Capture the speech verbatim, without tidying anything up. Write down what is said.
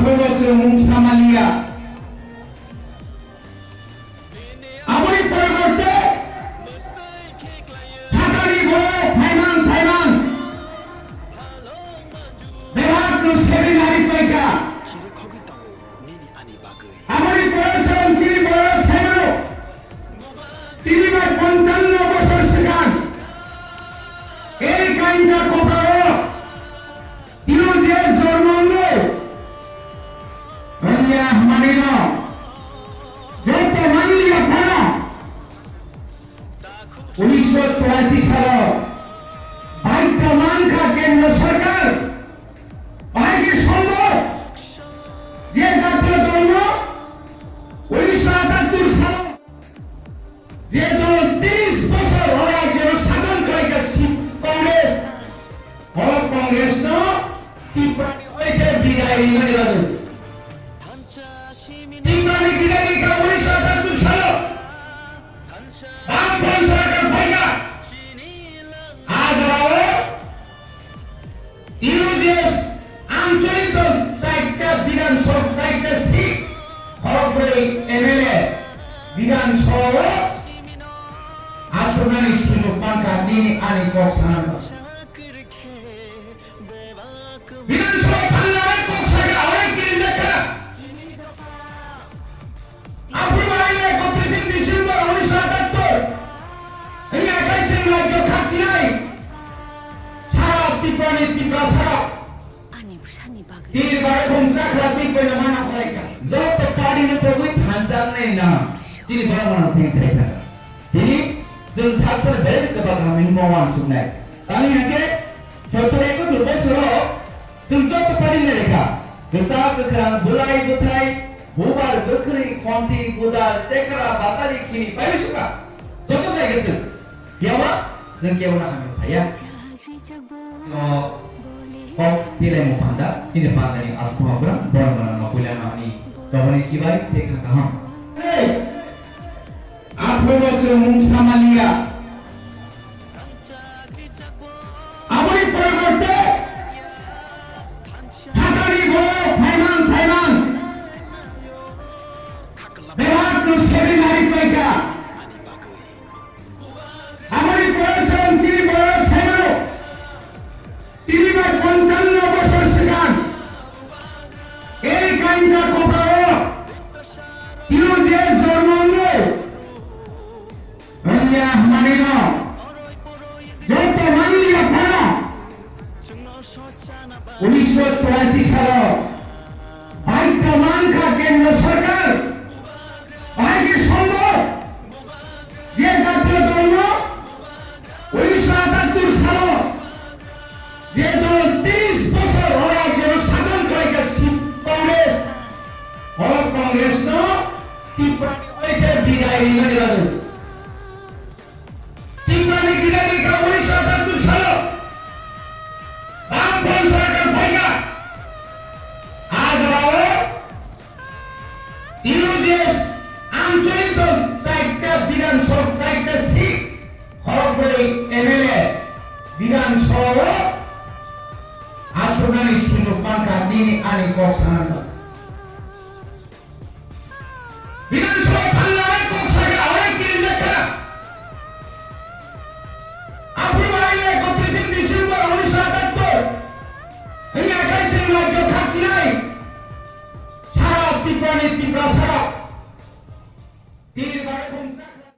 Chwng mungsa manliya. Aboni poriborte phatani borok phaiman phaiman bebak no segwi nari paikha. Aboni pore chwng chini borok saimano. Tini bai ponchano bosor swkang ei kainta koprao T U J S jormo wngwi wngya hwnmanino joto manliya phano unisho churashi salo baidhyo mankha kendro sorkar, bahai khe sombhob je jatiyo dolno unisho atattur salo je dol tris bosor o rajyono sason khlaikha si-, Congress, o Congress no Tiprani oite bidai rinani bagwi. Tiprani bidai rikha unisho atattur salo. Bam Front sorkar phaikha. A jorao T U J S anchalik dol chaita Bidhan Sabha, chaita seat, khorokbrwi M L A Bidhan Sabha o asuknani sujok mankha nini ani kok sanani bagwi. Bidhan Sabha thangna bai kok saka onek kirijakha. Aphuru bai ekotris December unisho atattur. Wngya khai chwng rajyo khakchinai. Sara Tiprani Tiprasarok. Ani bwsani bagwi. Tir bare khumsa khla twi poino mana khlaikha. Joto party ni pogwi thansa wngnai na. Chini borok mano thengsa kha. Tini chwng sak sal belai kwbang kaham hwnwi ma uansuknai. Tamni hwnkhe soitor ekottor bosoro chwng joto party ni lekha kwchak kwkhrang, bwlai bwthai, bubar bwkhwrwi, khonti, budal, chekra, batari, khini, paiwi sukha. Joto naikhe chwng. Phiya ba chwng kebo no hamya saya. No kok tilaimung panda, chini pandani asukma bwrang, borok no puila no ani chobani chibai tei kha kaham. Hey! Aphuru chwng mungsa manliya. Aboni poriborte phatani borok phaiman phaiman bebak no segwi nari paikha. Aboni pore chwng chini borok saimano. Tini bai ponchano bosor swkang ei kainta koprao T U J S jormo wngwi wngya hwnmanino joto manliya phano unisho churashi salo baidhyo mankha kendro sorkar, bahai khe sombhob je jatiyo dolno unisho atattur salo je dol tris bosor o rajyono sason khlaikha si-, Congress, o Congress no Tiprani oite bidai rinani bagwi. Tiprani bidai rikha unisho atattur salo. Bam Front sorkar phaikha. A jorao T U J S anchalik dol chaita Bidhan Sabha, chaita seat, khorokbrwi M L A Bidhan Sabha o asuknani sujok mankha nini ani kok sanani bagwi. Bidhan Sabha thangna bai kok saka onek kirijakha. Aphuru bai ekotris December unisho atattur. Wngya khai chwng rajyo khakchinai. Sara Tiprani Tiprasarok. Tir bare khumsa.